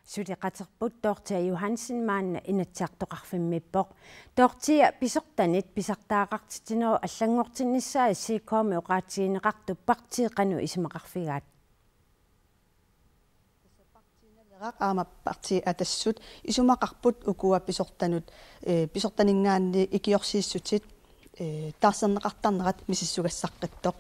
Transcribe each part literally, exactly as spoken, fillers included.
Suleqaterput Dorthea Johansen maanna Inatsisartoqarfimmiippoq. Dorthea, pisortanit pisartagaqartitsinerup allanngortinnissaa S I K-mi oqaatigineqartup partii qanoq isumaqarfigaat? Partiineraq aamma Partii Atassut isumaqarput ukua pisortanut, eh, pisortaninngaanniit ikiorsiissutit, eh, taarserneqartarnerat misissugassaqqittoq.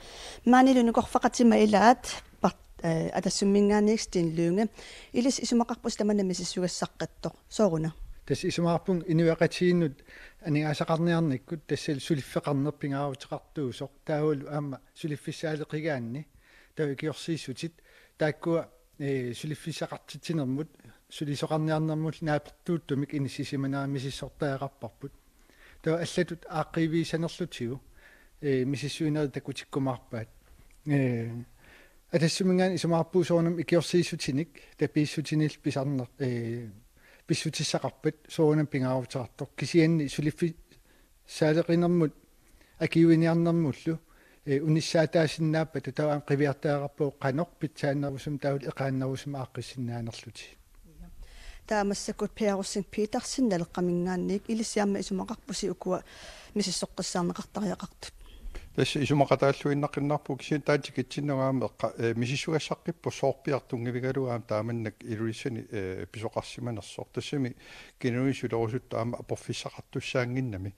Maanilu nukorfaqatima ilaat part-, eh, Atassumminngaanniit Steen Lynge. Ilissi isumaqarpusi tamanna misissugassaqqittoq. Sooruna? Tassa isumaqarpunga inuiaqatigiinnut aningaasaqarniarnikkut, tassa suliffeqarneq pingaaruteqartuusoq. Taavalu aamma suliffissaaleqigaanni taava ikiorsiissutit taakkua, eh, suliffissaqartitsinermut, sulisoqarniarnermut naapertuuttumik inissisimanera misissortariaqarparput. Taava allatut aaqqiivigissanerlutigu, eh, misissuinerit takutikkumaarpaat. Eh, Atassumminngaanniit isumaqarpugut soorunami ikiorsiissutinik, tapiissutinillu pisarneq, eh, pissutissaqarpat soorunami pingaaruteqartoq. Kisianni suliffi-, saaleqinermut akiuiniarnermullu, eh, unissaataasinnaappata taava aamma qiviartariaqarpagut qanoq pitsaannerusumik taavalu eqaannerusumik aaqqissinnaanerlutigit. Taava massakkut Per Rosing Petersen Naleqqaminngaanniit, ilissi aamma isumaqarpusi ukua misissoqqissaarneqartariaqartut? Tassa isumaqataalluinnaqqinnaarpugut, kisianni taanna tikitsinnagu aamma eqqa-, eh, misissugassaqqippoq soorpiaq tunngavigalugu aamma taamannak Ilulissani, eh, pisoqarsimanersoq. Tassami kinaluunniit sulerusuttut aamma aporfissaqartussaannginnami,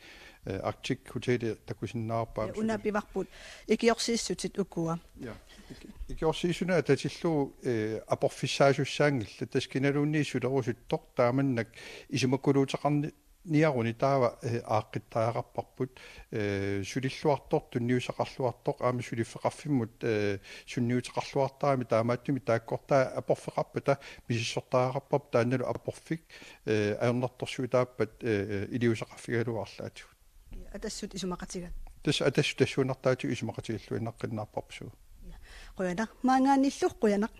eh, Arctic Hoteli takusinnaavarput aamma. Ja, una pivarput ikiorsiissutit ukua. Ja. Iki-, ikiorsiissutit atatillugu, eh, aporfissaasussaanngillat, tassa kinaluunniit sulerusuttoq taamannak isumakuluuteqarni-, niaruni taava, eh, aaqqittariaqarparput, eh, sulilluartoq, tunniussaqarluartoq, aamma suliffeqarfimmut, eh, sunniuteqarluartarami, taamaattumik taakkortaa aporfeqarpata misissortariaqarparput, taannalu aporfik, eh, ajornartorsiutaappat, eh, eh, iliuuseqarfigalugu arlaatigut. Atassut isumaqatigaat? Tassa Atassut tassuunartaatigut isumaqatigilluinnaqqinnaarparput suu. Ja. Qujanaq, maanngaanniillu qujanaq.